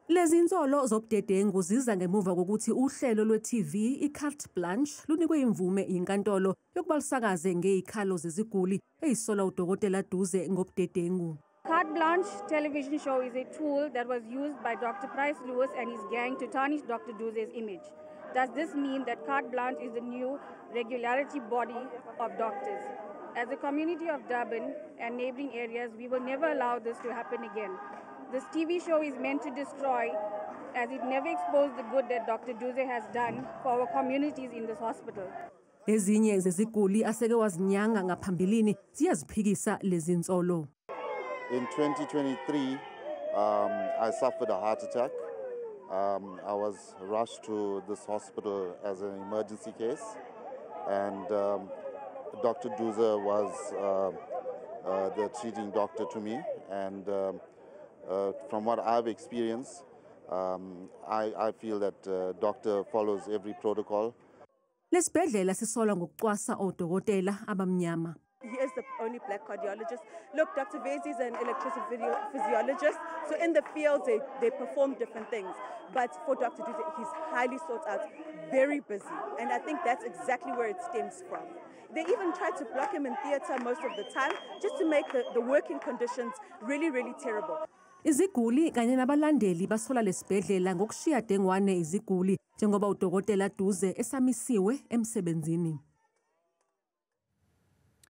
Lezi insolo zobudedengu ziza ngemuva kokuthi uhlelo lwe-TV iCarte Blanche lunikwe imvume yinkantolo yokuba lusakaze ngeikhalo zeziguli ezisola uDokotela Duze ngobudedengu. Carte Blanche television show is a tool that was used by Dr. Price Lewis and his gang to tarnish Dr. Duze's image. Does this mean that Carte Blanche is the new regularity body of doctors? As a community of Durban and neighboring areas, we will never allow this to happen again. This TV show is meant to destroy, as it never exposed the good that Dr. Duze has done for our communities in this hospital. Ezinye zeziguli aseke wazinyanga ngaphambilini ziyaziphikisa lezi insolo. In 2023, I suffered a heart attack. I was rushed to this hospital as an emergency case, and Dr. Duze was the treating doctor to me. And from what I've experienced, I feel that doctor follows every protocol. Lesibhedlela sisolwa ngokucwasa odokotela abamnyama. He is the only black cardiologist. Look, Dr. Vezi is an electrophysiologist. So in the field, they perform different things. But for Dr. Duze, he's highly sought out, very busy. And I think that's exactly where it stems from. They even try to block him in theater most of the time, just to make the working conditions really, really terrible. Iziguli kanye nabalandeli basola lesibhedlela ngokushiya dengwane iziguli njengoba uDokotela Duze esamisiwe emsebenzini.